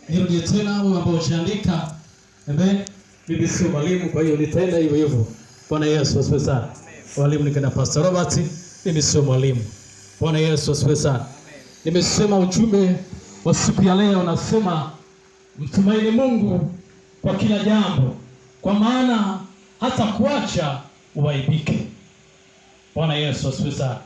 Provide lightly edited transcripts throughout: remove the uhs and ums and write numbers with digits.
Nirudie tena, wewe ambao ushaandika. Amen. Mimi sio mwalimu, kwa hiyo nitaenda hivyo hivyo. Bwana Yesu asifiwe sana. Walimu ni kina Pastor Robert, mimi sio mwalimu. Bwana Yesu asifiwe sana. Nimesema ujumbe wa siku ya leo nasema mtumaini Mungu kwa kila jambo, kwa maana hata kuacha uaibike. Bwana Yesu asifiwe sana.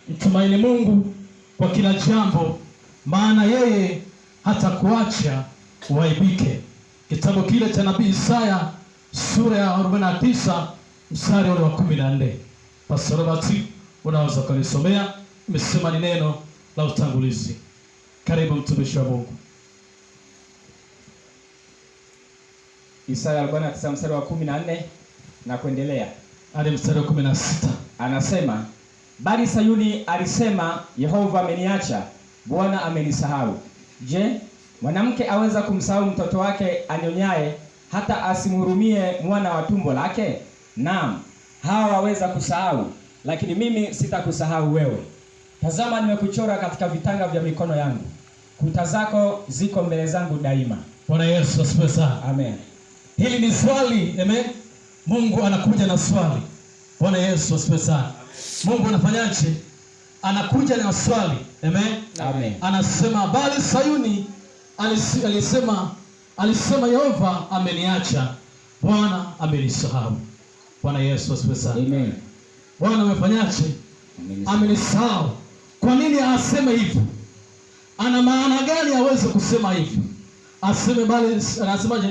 Mtumaini Mungu kwa kila jambo, maana yeye hata kuacha uaibike. Kitabu kile cha nabii Isaya sura ya 49 mstari ule wa 14. Pastor Robert, unaweza kunisomea? Nimesema ni neno la utangulizi. Karibu mtumishi wa Mungu. Isaya 49 mstari wa 14 na kuendelea. Hadi mstari wa 16. Anasema, bali Sayuni alisema, Yehova ameniacha, Bwana amenisahau. Je, mwanamke aweza kumsahau mtoto wake anyonyaye, hata asimhurumie mwana wa tumbo lake? Naam, hawa waweza kusahau, lakini mimi sitakusahau wewe. Tazama, nimekuchora katika vitanga vya mikono yangu, kuta zako ziko mbele zangu daima. Bwana Yesu asifiwe sana. Amen. Hili ni swali, amen. Mungu anakuja na swali. Bwana Yesu asifiwe sana. Mungu anafanyaje? Anakuja na swali. Amen. Amen. Anasema bali Sayuni alisema Yehova ameniacha, Bwana amenisahau. Bwana Yesu asifiwe sana. Amen. Bwana amefanyaje? Amenisahau. Kwa nini aseme hivyo? Ana maana gani aweze kusema hivyo? Aseme bali, anasemaje?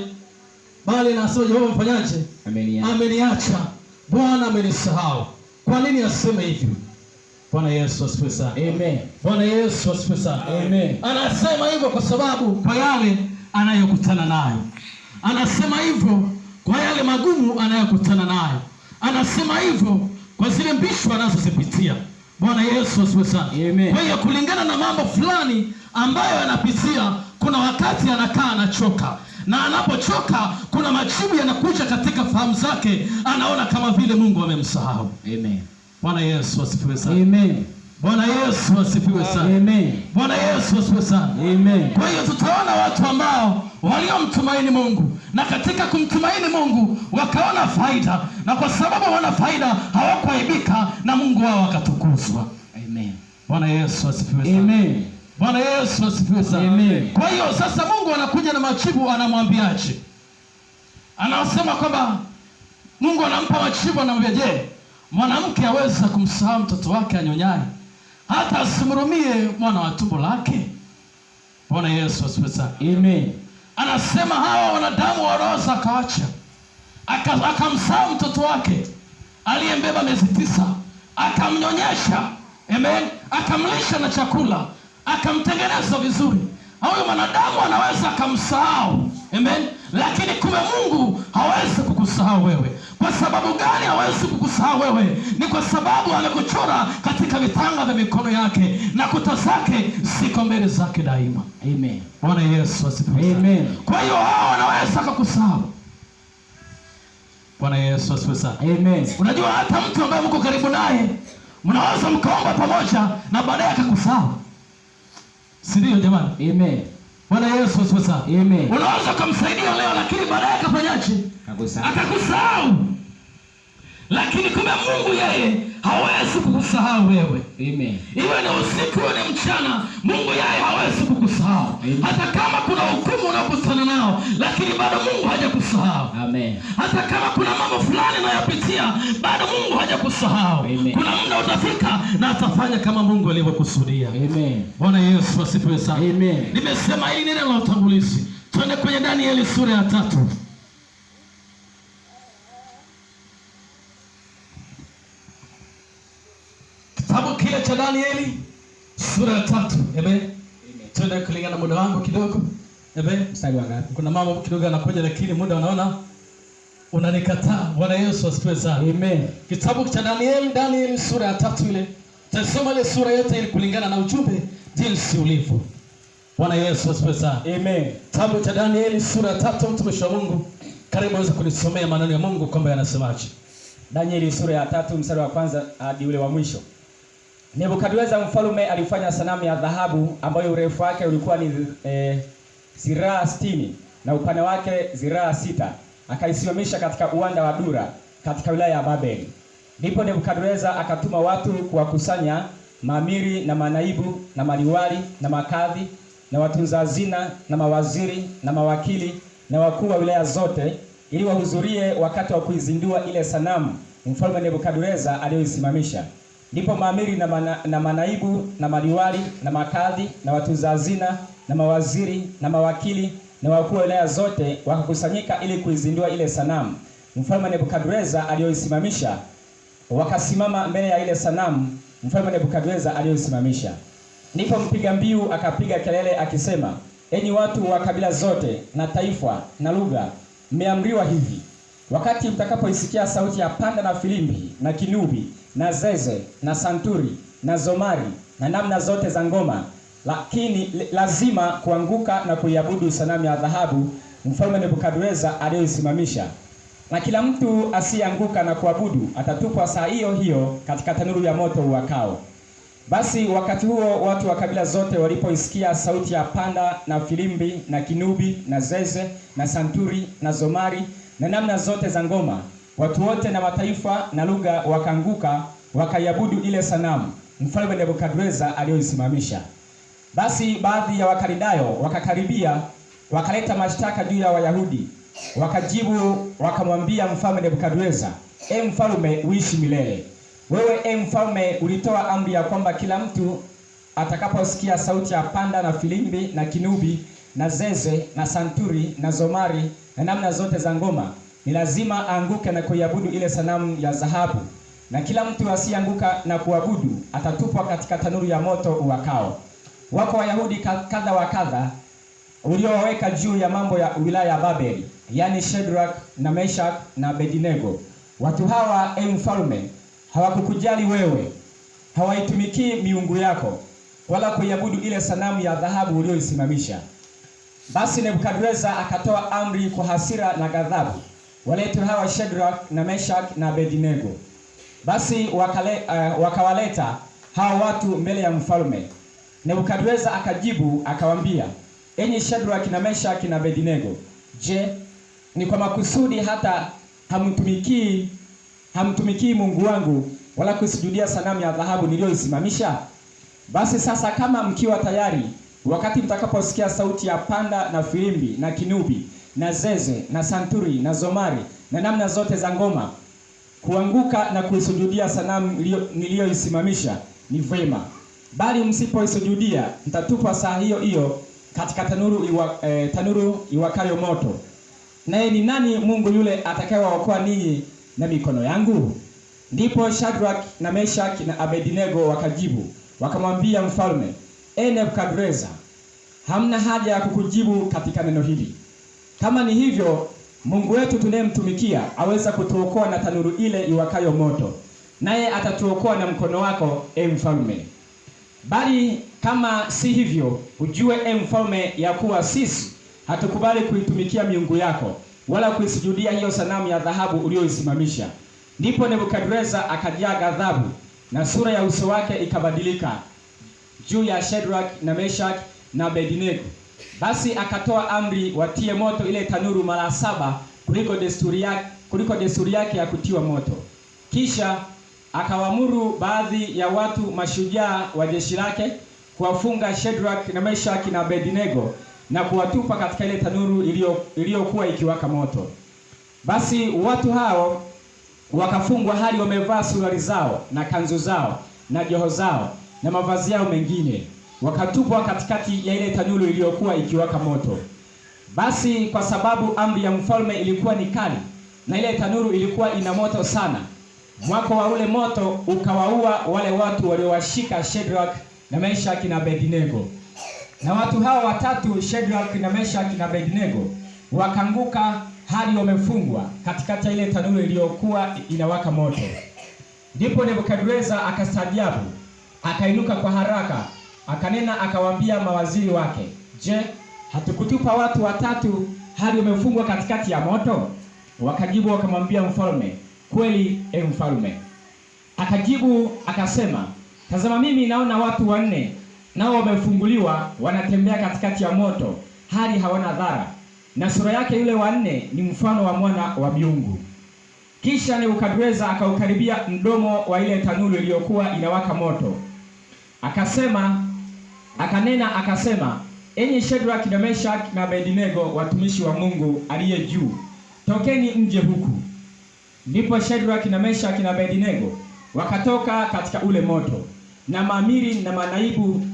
Bali anasema Yehova amefanyaje? Ameniacha. Ameniacha, Bwana amenisahau. Kwa nini aseme hivyo? Bwana Yesu asifiwe sana. Amen. Bwana Yesu asifiwe sana. Amen. Anasema hivyo kwa sababu kwa yale anayokutana nayo. Anasema hivyo kwa yale magumu anayokutana nayo. Anasema hivyo kwa zile mbisho anazozipitia. Bwana Yesu asifiwe sana. Amen. Kwa hiyo kulingana na mambo fulani ambayo anapitia, kuna wakati anakaa anachoka. Na anapochoka kuna majibu yanakuja katika fahamu zake, anaona kama vile Mungu amemsahau. Amen. Bwana Yesu asifiwe sana. Amen. Bwana Yesu asifiwe sana. Amen. Bwana Yesu asifiwe sana. Amen. Kwa hiyo tutaona watu ambao waliomtumaini Mungu, na katika kumtumaini Mungu wakaona faida, na kwa sababu wana faida hawakuaibika na Mungu wao akatukuzwa. Amen. Bwana Yesu asifiwe sana. Amen. Bwana Yesu asifiwe sana. Amen. Kwa hiyo sasa Mungu anakuja na majibu, anamwambiaje? Anasema kwamba Mungu anampa majibu, anamwambia je, mwanamke aweza kumsahau mtoto wake anyonyaye, hata asimhurumie mwana wa tumbo lake? Bwana Yesu asifiwe sana. Amen. Anasema hawa wanadamu wanaweza akaacha, akamsahau mtoto wake aliyembeba miezi 9, akamnyonyesha, amen, akamlisha na chakula, akamtengeneza vizuri. Huyo mwanadamu anaweza akamsahau, amen, lakini kumbe Mungu hawezi kukusahau wewe. Kwa sababu gani hawezi kukusahau wewe? Ni kwa sababu amekuchora katika vitanga vya mikono yake, na kuta zake ziko mbele zake daima. Amen. Bwana Yesu asifiwe sana. Amen. Kwa hiyo hao wanaweza kukusahau. Bwana Yesu asifiwe sana. Amen. Unajua hata mtu ambaye mko karibu naye mnaweza mkaomba pamoja na baadaye akakusahau. Si ndio jamani? Amen. Bwana Yesu asifiwe sana. Amen. Unaweza kumsaidia leo lakini baadaye akafanyaje? Akakusahau. Akakusahau. Lakini kumbe Mungu yeye hawezi kukusahau wewe. Amen. Iwe ni usiku iwe ni mchana, Mungu yeye hawezi kukusahau. Amen. Hata kama kuna hukumu unakutana nao, lakini bado Mungu hajakusahau. Amen. Hata kama kuna mambo fulani unayopitia, bado Mungu hajakusahau. Amen. Kuna muda utafika na atafanya kama Mungu alivyokusudia. Amen. Bwana Yesu asifiwe sana. Amen. Nimesema hili neno la utangulizi. Twende kwenye Danieli sura ya 3. Kitabu kile cha Danieli sura ya 3. Amen. Amen. Twende kulingana na muda wangu kidogo. Amen. Mstari wa ngapi? Kuna mambo kidogo yanakuja lakini muda unaona unanikataa. Bwana Yesu asifiwe sana. Amen. Kitabu cha Danieli, Danieli sura ya 3 ile. Tutasoma ile sura yote ili kulingana na ujumbe jinsi ulivyo. Bwana Yesu asifiwe sana. Amen. Kitabu cha Danieli sura ya 3, mtumishi wa Mungu, karibu uweze kunisomea maneno ya Mungu kwamba yanasemaje. Danieli sura ya 3 mstari wa kwanza hadi ule wa mwisho. Nebukadneza mfalme alifanya sanamu ya dhahabu ambayo urefu wake ulikuwa ni ziraa 60 na upana wake ziraa 6, akaisimamisha katika uwanda wa Dura katika wilaya ya Babeli. Ndipo Nebukadreza akatuma watu kuwakusanya maamiri na manaibu na maliwali na makadhi na watunza hazina na mawaziri na mawakili na wakuu wa wilaya zote, ili wahudhurie wakati wa kuizindua ile sanamu mfalme Nebukadreza aliyoisimamisha. Ndipo maamiri na manaibu na maliwali na makadhi na watunza hazina na mawaziri na mawakili na wakuu wa wilaya zote wakakusanyika ili kuizindua ile sanamu mfalme Nebukadreza aliyoisimamisha. Wakasimama mbele ya ile sanamu mfalme Nebukadreza aliyoisimamisha. Ndipo mpiga mbiu akapiga kelele akisema, enyi watu wa kabila zote na taifa na lugha, mmeamriwa hivi: wakati mtakapoisikia sauti ya panda na filimbi na kinubi na zeze na santuri na zomari na namna zote za ngoma, lakini lazima kuanguka na kuiabudu sanamu ya dhahabu mfalme Nebukadreza aliyoisimamisha. Na kila mtu asiyeanguka na kuabudu atatupwa saa hiyo hiyo katika tanuru ya moto uwakao. Basi wakati huo watu wa kabila zote walipoisikia sauti ya panda na filimbi na kinubi na zeze na santuri na zomari na namna zote za ngoma, watu wote na mataifa na lugha wakaanguka wakaiabudu ile sanamu mfalme Nebukadreza aliyoisimamisha. Basi baadhi ya Wakaldayo wakakaribia, wakaleta mashtaka juu ya Wayahudi. Wakajibu wakamwambia mfalme Nebukadreza, e mfalme, uishi milele. Wewe e mfalme, ulitoa amri ya kwamba kila mtu atakaposikia sauti ya panda na filimbi na kinubi na zeze na santuri na zomari na namna zote za ngoma, ni lazima aanguke na kuiabudu ile sanamu ya dhahabu. Na kila mtu asiyeanguka na kuabudu atatupwa katika tanuru ya moto uwakao. Wako Wayahudi kadha wa kadha uliowaweka juu ya mambo ya wilaya ya Babeli, yani Shadrach na Meshach na Abednego. Watu hawa, e mfalme, hawakukujali wewe, hawaitumikii miungu yako, wala kuiabudu ile sanamu ya dhahabu uliyoisimamisha. Basi Nebukadreza akatoa amri kwa hasira na ghadhabu, waletwe hawa Shadrach na Meshach na Abednego. Basi wakawaleta hawa watu mbele ya mfalme. Nebukadreza akajibu akawambia, enyi Shadrach na Meshach na Abednego, je, ni kwa makusudi hata hamtumikii Mungu wangu wala kusujudia sanamu ya dhahabu niliyoisimamisha? Basi sasa, kama mkiwa tayari, wakati mtakaposikia sauti ya panda na filimbi na kinubi na zeze na santuri na zomari na namna zote za ngoma, kuanguka na kuisujudia sanamu niliyoisimamisha ni vema. Bali msipoisujudia, mtatupwa saa hiyo hiyo katika tanuru iwakayo moto. Naye ni nani Mungu yule atakayewaokoa ninyi na mikono yangu? Ndipo Shadrach na Meshach na Abednego wakajibu wakamwambia mfalme, e Nebukadreza, hamna haja ya kukujibu katika neno hili. Kama ni hivyo, Mungu wetu tunayemtumikia aweza kutuokoa na tanuru ile iwakayo moto, naye atatuokoa na mkono wako, e mfalme. Bali kama si hivyo, ujue e mfalme, ya kuwa sisi hatukubali kuitumikia miungu yako wala kuisujudia hiyo sanamu ya dhahabu uliyoisimamisha. Ndipo Nebukadreza akajaa ghadhabu na sura ya uso wake ikabadilika juu ya Shadrach na Meshach na Abednego. Basi akatoa amri watie moto ile tanuru mara 7 kuliko desturi yake ya kutiwa moto. Kisha akawaamuru baadhi ya watu mashujaa wa jeshi lake kuwafunga Shadrach na Meshach na Abednego na kuwatupa katika ile tanuru iliyokuwa ikiwaka moto. Basi watu hao wakafungwa hali wamevaa suruali zao na kanzu zao na joho zao na mavazi yao mengine, wakatupwa katikati ya ile tanuru iliyokuwa ikiwaka moto. Basi kwa sababu amri ya mfalme ilikuwa ni kali na ile tanuru ilikuwa ina moto sana, mwako wa ule moto ukawaua wale watu waliowashika Shadrach na Meshach na Abednego. Na watu hao watatu, Shadrach na Meshach na Abednego, wakaanguka hali wamefungwa katikati ya ile tanuru iliyokuwa inawaka moto. Ndipo Nebukadreza akastaajabu, akainuka kwa haraka, akanena akawaambia mawaziri wake, je, hatukutupa watu watatu hali wamefungwa katikati ya moto? Wakajibu wakamwambia mfalme, kweli e mfalme. Akajibu akasema, tazama mimi naona watu wanne nao wamefunguliwa wanatembea katikati ya moto, hali hawana dhara, na sura yake yule wa nne ni mfano wa mwana wa miungu. Kisha Nebukadreza akaukaribia mdomo wa ile tanuru iliyokuwa inawaka moto, akasema, akanena akasema, enyi Shadraka na Meshaki na Abednego, watumishi wa Mungu aliye juu, tokeni mje huku. Ndipo Shadraka na Meshaki na Abednego wakatoka katika ule moto, na maamiri na manaibu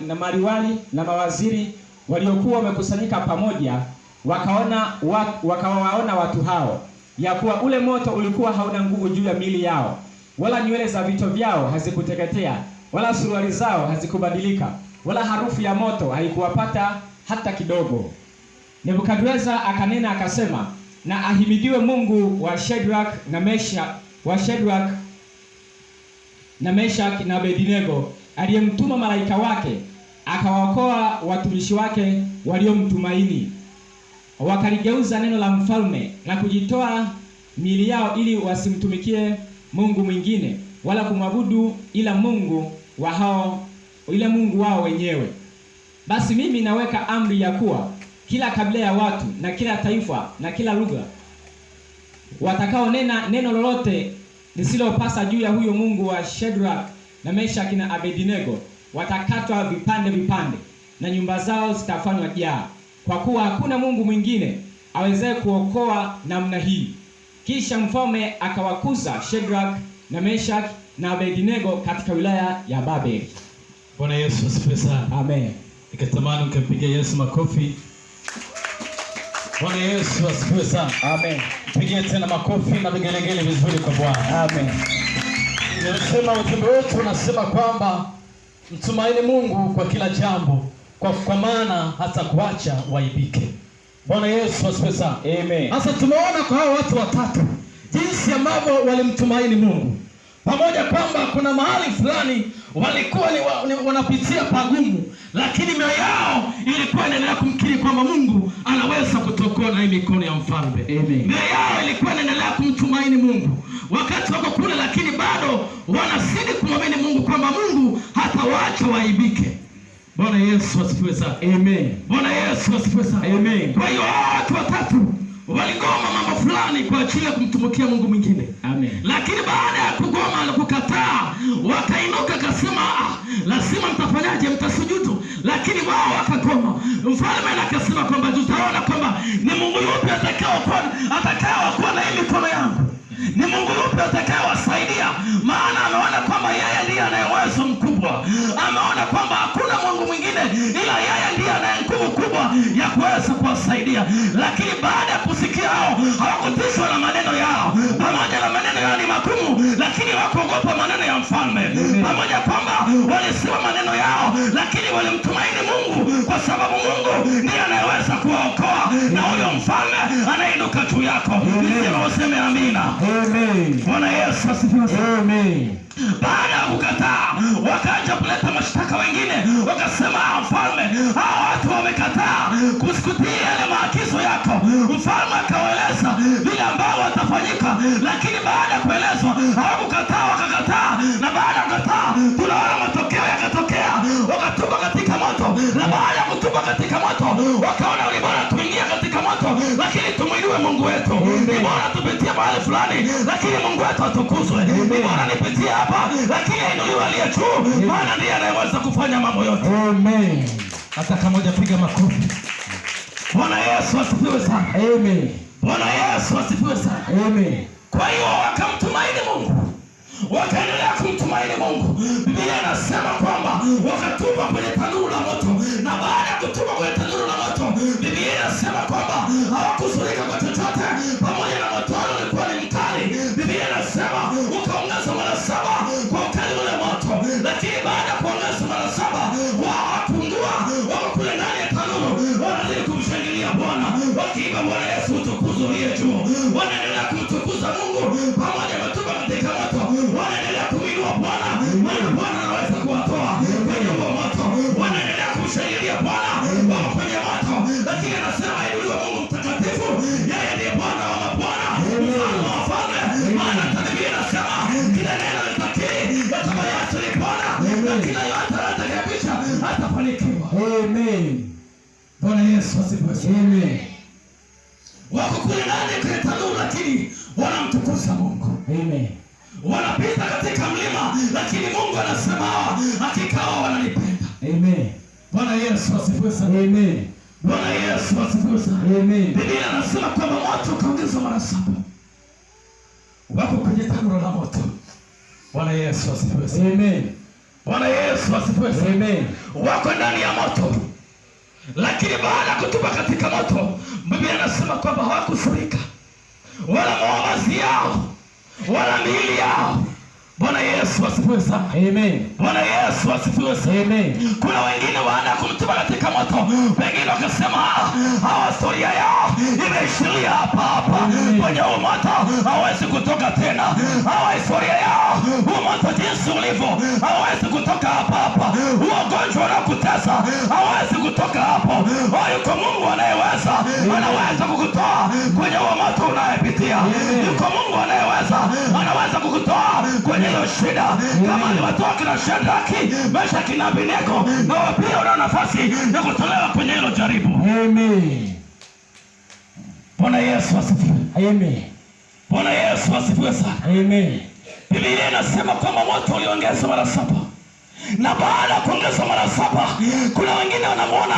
na maliwali na mawaziri waliokuwa wamekusanyika pamoja wakawaona watu hao, ya kuwa ule moto ulikuwa hauna nguvu juu ya miili yao, wala nywele za vichwa vyao hazikuteketea, wala suruali zao hazikubadilika, wala harufu ya moto haikuwapata hata kidogo. Nebukadreza akanena akasema, na ahimidiwe Mungu wa Shadraka na Meshaki, wa Shadraka na Meshaki na Abednego, aliyemtuma malaika wake akawaokoa watumishi wake waliomtumaini. Wakaligeuza neno la mfalme na kujitoa miili yao ili wasimtumikie Mungu mwingine wala kumwabudu ila Mungu wa hao, ila Mungu wao wenyewe. Basi mimi naweka amri ya kuwa kila kabila ya watu na kila taifa na kila lugha watakaonena neno lolote lisilopasa juu ya huyo Mungu wa Shadraka na Meshaki na Abednego watakatwa vipande vipande, na nyumba zao zitafanywa jaa, kwa kuwa hakuna Mungu mwingine awezaye kuokoa namna hii. Kisha mfalme akawakuza Shadraka na Meshaki na Abednego katika wilaya ya Babeli. Bwana Yesu asifiwe sana. Amen. Nikatamani mkampigia Yesu makofi. Bwana Yesu asifiwe sana. Amen. Pigie tena makofi na vigelegele vizuri kwa Bwana. Amen. Ninasema ujumbe wetu unasema kwamba mtumaini Mungu kwa kila jambo, kwa maana hatakuacha waibike. Bwana Yesu asifiwe sana. Amen. Sasa tumeona kwa hao watu watatu jinsi ambavyo walimtumaini Mungu, pamoja kwamba kuna mahali fulani walikuwa wanapitia pagumu, lakini mioyo yao ilikuwa inaendelea kumkiri kwamba Mungu anaweza kutuokoa na hii mikono ya mfalme. Amen. Mioyo yao ilikuwa inaendelea kumtumaini Mungu wakati wako kule, lakini bado wanazidi kumwamini Mungu kwamba Mungu hatawaacha waibike. Bwana Yesu asifiwe sana. Amen. Bwana Yesu asifiwe sana. Amen. Kwa hiyo watu watatu waligoma mambo fulani kwa ajili ya kumtumikia Mungu mwingine. Amen. Lakini baada ya kugoma na kukataa, wakainuka akasema, lazima mtafanyaje? Mtasujudu. Lakini wao wakagoma. Mfalme akasema kwamba tutaona kwamba ni Mungu yupi atakayeokoa na hii mikono yangu, ni Mungu yupi atakayewasaidia. Maana ameona kwamba yeye ndiye anaye uwezo mkubwa, ameona kwamba hakuna Mungu mwingine ila yeye ndiye anaye nguvu kubwa ya kuweza kuwasaidia. Lakini baada ya kusikia hao, hawakutishwa na maneno yao, pamoja na maneno yao ni magumu, lakini hawakuogopa maneno ya mfalme. Pamoja kwamba walisema maneno yao, lakini walimtumaini Mungu, kwa sababu Mungu ndiye anayeweza kuwaokoa na huyo mfalme anainuka juu yako. Nisema useme amina. Amen. Bwana Yesu asifiwe sana. Amen. Baada ya kukataa, wakaanza kuleta mashtaka wengine, wakasema, mfalme, hao watu wamekataa kusikutii yale maagizo yako. Mfalme akawaeleza vile ambavyo watafanyika, lakini baada ya kuelezwa hawakukataa, wakakataa. Na baada ya kukataa, tunaona matokeo yakatokea, wakatupa katika moto. Na baada ya kutupa katika moto, wakaona ni bora tuingie katika moto, lakini tumuinue Mungu wetu. Ni bora tupitie mahali fulani, lakini Mungu wetu atukuzwe. Ni bora nipitie hapa, lakini ainuliwe aliye juu, maana ndiye anayeweza kufanya mambo yote. Amen. Hata kama hujapiga makofi. Bwana Yesu asifiwe sana. Amen. Bwana Yesu asifiwe sana. Amen. Kwa hiyo wakamtumaini Mungu, wakaendelea kumtumaini Mungu. Biblia inasema kwamba wakatupa kwenye tanuru la moto, na baada ya kutupa kwenye tanuru la moto, Biblia inasema kwamba hawakuzurika kwa chochote, pamoja na moto wale ulikuwa ni mkali. Biblia inasema ukaongeza mara 7 kwa ukali ule moto, lakini baada ya kuongeza mara 7 wao hawakupungua, wako kule ndani ya tanuru wanazidi kumshangilia Bwana, wakiimba Bwana Yesu utukuzwe uliye juu. Wanaendelea kumtukuza Mungu pamoja na kutupa katika moto, wanaendelea kumwinua Bwana, maana Bwana anaweza kuwatoa kwenye huo moto. Wanaendelea kumshangilia Bwana, wako kwenye moto, lakini anasema ainuliwe Mungu mtakatifu, yeye ndiye Bwana wa mabwana, mfalme wa wafalme. Maana hata Biblia inasema kila neno litakiri ya kwamba Yesu ni Bwana, na kila yote atakayepisha atafanikiwa. Amen. Bwana Yesu Yesu asifiwe sana. Amen. Wako kule ndani kwenye tanuru, lakini wanamtukuza Mungu. Amen. Wanapita katika mlima, lakini Mungu anasema hawa hakika hawa wananipenda. Amen. Bwana Yesu asifiwe sana. Amen. Bwana Yesu asifiwe sana. Amen. Biblia anasema kwamba moto ukaongezwa mara 7. Wako kwenye tanuru la moto. Bwana Yesu asifiwe sana. Amen. Bwana Yesu asifiwe sana. Amen. Wako ndani ya moto, lakini baada ya kutupa katika moto, Biblia inasema kwamba hawakusurika wala mavazi yao wala miili yao. Bwana Yesu asifiwe sana. Amen. Bwana Yesu asifiwe sana. Amen. Kuna wengine baada ya kumtupa katika moto, wengine wakasema hawa historia yao imeishiria hapa hapa kwenye huu moto, hawezi kutoka tena. Hawa historia yao, huu moto jinsi ulivyo, hawezi kutoka hapa hapa. Huo ugonjwa unaokutesa hawezi kutoka hapo. Yuko Mungu anayeweza, anaweza kukutoa kwenye huo moto unayepitia. Yuko Mungu anayeweza, anaweza kukutoa kwenye hiyo shida. Kama aliwatoa kina Shadraki, Meshaki na Abednego, na wewe pia una nafasi ya kutolewa kwenye hilo jaribu. Amen. Bwana Yesu asifiwe. Amen. Bwana Yesu asifiwe sana. Amen. Biblia inasema kwamba moto uliongezwa mara 7. Na baada ya kuongezwa mara 7, kuna wengine wanamuona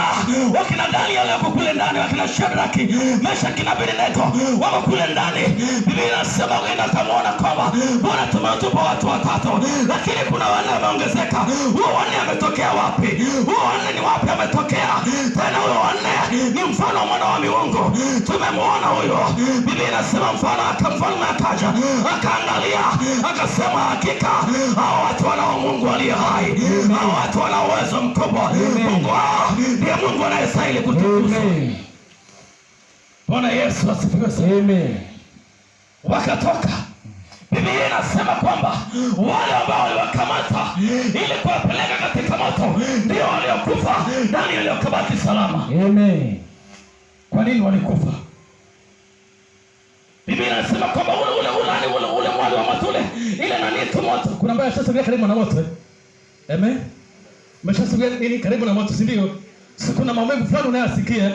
wakina Daniel wako kule ndani, wakina Shadraki, Meshaki na Abednego wako kule ndani. Biblia inasema wengine wakamuona kwamba Bwana, tumetupa watu watatu, lakini kuna wanne wameongezeka. Huo wanne ametokea wapi? Huo wanne ni wapi ametokea? Tena huo wanne ni mfano wa mwana wa miungu, tumemuona huyo. Biblia inasema mfalme akaja akaangalia akasema, hakika hao watu wanao Mungu aliye hai, hao watu wana uwezo mkubwa. Mungu wao ndiye Mungu anayestahili kutukuzwa. Amen. Bwana Yesu asifiwe sana. Amen. Wakatoka. Biblia inasema kwamba wale ambao waliwakamata ili kuwapeleka katika moto ndio waliokufa, Daniel akabaki salama. Amen. Kwa nini walikufa? Biblia inasema kwamba ule mwali wa moto ule, ile nani tu moto. Kuna ambaye ashasogea karibu na moto. Amen. Umeshasogea nini karibu na moto, si ndio? Si kuna maumivu fulani unayosikia.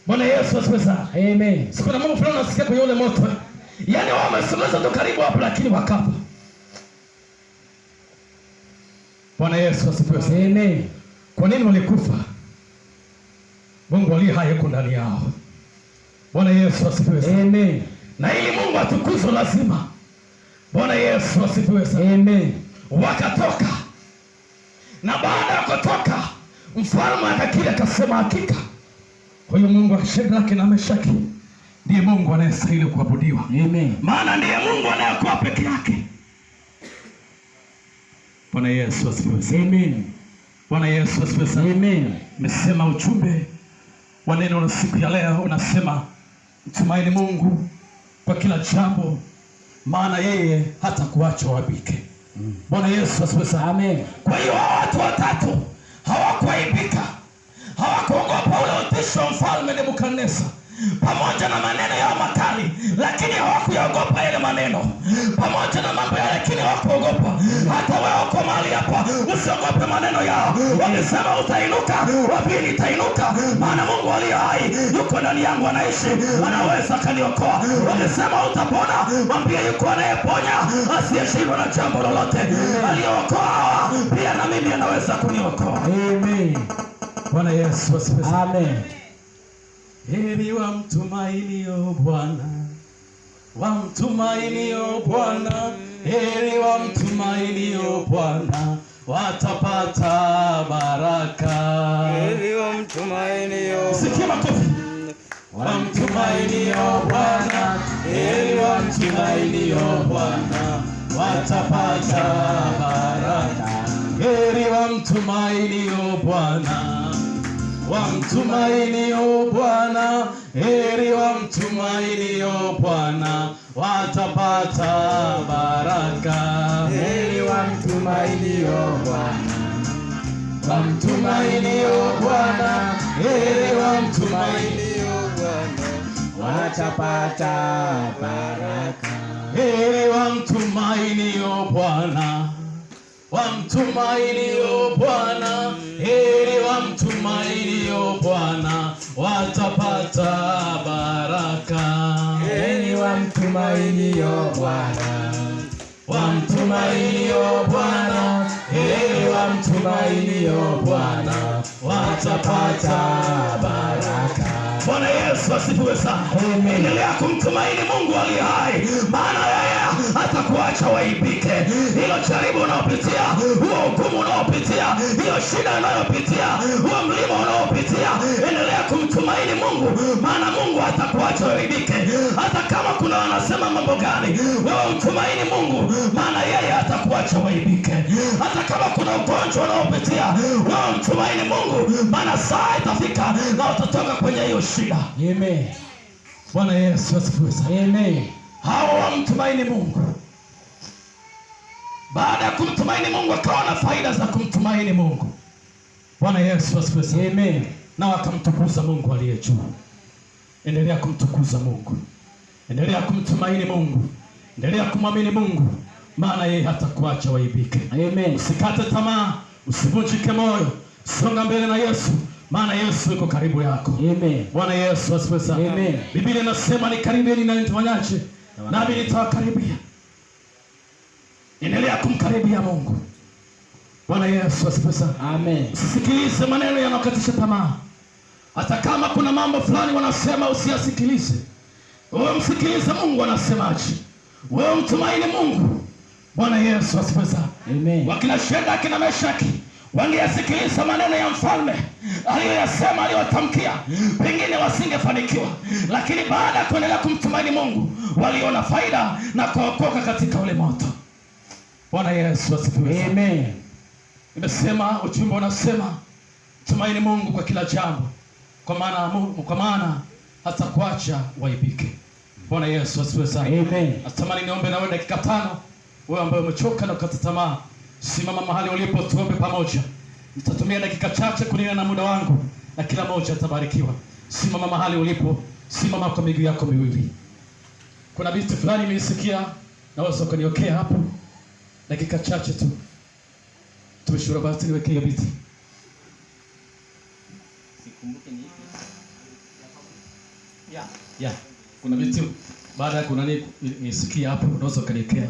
Bwana Yesu asifiwe sana. Amen. Si kuna mambo fulani unasikia kwenye ule moto. Yaani wao wamesogeza tu karibu hapo, lakini wakafa. Bwana Yesu asifiwe sana. Amen. Kwa nini walikufa? Mungu aliye hai yuko ndani yao. Bwana Yesu asifiwe sana. Amen. Na ili Mungu atukuzwe lazima. Bwana Yesu asifiwe sana. Amen. Wakatoka. Na baada ya kutoka, mfalme akakiri akasema, hakika huyu Mungu wa Shadraka na Meshaki ndiye Mungu anayestahili kuabudiwa. Amen. Maana ndiye Mungu anayekuwa peke yake. Bwana Yesu asifiwe sana. Amen. Bwana Yesu asifiwe sana. Amen. Nimesema ujumbe wa neno la siku ya leo unasema mtumaini Mungu kwa kila jambo, maana yeye hatakuacha uaibike. Bwana Yesu asifiwe sana. Amen. Kwa hiyo hawa watu watatu hawakuaibika, hawakuogopa ule utisho wa mfalme Nebukadneza pamoja na maneno yao makali, lakini hawakuyaogopa yale maneno, pamoja na mambo yale, lakini hawakuogopa. Hata wewe uko mahali hapa, usiogope maneno yao. Wakisema utainuka, wapi nitainuka, maana Mungu aliye hai yuko ndani yangu, anaishi, anaweza kaniokoa. Wakisema utapona, mwambie yuko anayeponya, asiyeshindwa na jambo lolote. Aliokoa hawa, pia na mimi anaweza kuniokoa. Amen. Bwana Yesu asifiwe. Amen. Heri wamtumainio Bwana, wamtumainio Bwana, heri wamtumainio Bwana, watapata baraka. Heri wamtumainio. Sikia makofi. Wamtumainio Bwana, heri wamtumainio Bwana, watapata baraka. Heri wamtumainio Bwana, wamtumainio Bwana, heri wamtumainio Bwana, watapata baraka. Heri wamtumainio Bwana, wamtumainio Bwana, heri wamtumainio Bwana, watapata baraka. Heri wamtumainio Bwana, wamtumainio Bwana, heri wamtumainio Bwana, Watapata baraka. Heri wamtumainio Bwana, wamtumainio Bwana, heri wamtumainio Bwana, watapata baraka. Bwana Yesu asifiwe sana. Endelea kumtumaini Mungu aliye hai, maana yeye hatakuacha waibike. Hilo jaribu unaopitia, huo hukumu unaopitia, hiyo shida unayopitia, huo mlima unaopitia, endelea kumtumaini Mungu, maana Mungu hatakuacha waibike. Hata kama kuna wanasema mambo gani, wewe mtumaini Mungu, maana yeye hatakuacha waibike. Hata kama kuna ugonjwa unaopitia, wewe mtumaini Mungu, maana saa itafika na utatoka kwenye hiyo shida. Amen. Bwana Yesu asifiwe sana. Amen. Hawa wamtumaini Mungu. Baada ya kumtumaini Mungu, akawa na faida za kumtumaini Mungu. Bwana Yesu asifiwe sana. Amen. Na wakamtukuza Mungu aliye juu. Endelea kumtukuza Mungu, endelea kumtumaini Mungu, endelea kumwamini Mungu, maana yeye hatakuacha waibike. Amen. Usikate tamaa, usivunjike moyo, songa mbele na Yesu, maana Yesu yuko karibu yako. Amen. Bwana Yesu asifiwe sana. Amen. Biblia inasema nikaribieni na nitafanyaje? Nami nitawakaribia. Endelea kumkaribia Mungu. Bwana Yesu asifiwe sana. Amen. Usisikilize maneno yanayokatisha tamaa. Hata kama kuna mambo fulani wanasema usiyasikilize. Wewe msikilize Mungu anasemaje. Wewe mtumaini Mungu. Bwana Yesu asifiwe sana. Amen. Wakina Shadraka na Meshaki wangeyasikiliza maneno ya mfalme aliyoyasema, aliyotamkia, pengine wasingefanikiwa. Lakini baada ya kuendelea kumtumaini Mungu, waliona faida na kuokoka katika ule moto. Bwana Yesu asifiwe sana. Amen. Nimesema ujumbe unasema tumaini Mungu kwa kila jambo, kwa maana hatakuacha waibike. Bwana Yesu asifiwe sana. Amen. Natamani niombe nawe dakika 5, wewe ambaye umechoka na kukata tamaa, simama mahali ulipo, tuombe pamoja. Nitatumia dakika chache kulingana na muda wangu, na kila mmoja atabarikiwa. Simama mahali ulipo, simama kwa miguu yako miwili. Kuna binti fulani nilisikia, naweza ukaniokea hapo dakika chache tu. Tumeshura basi, niwekee hiyo binti. Ya, kuna binti baada ya kuna nisikia hapo, unaweza ukaniwekea.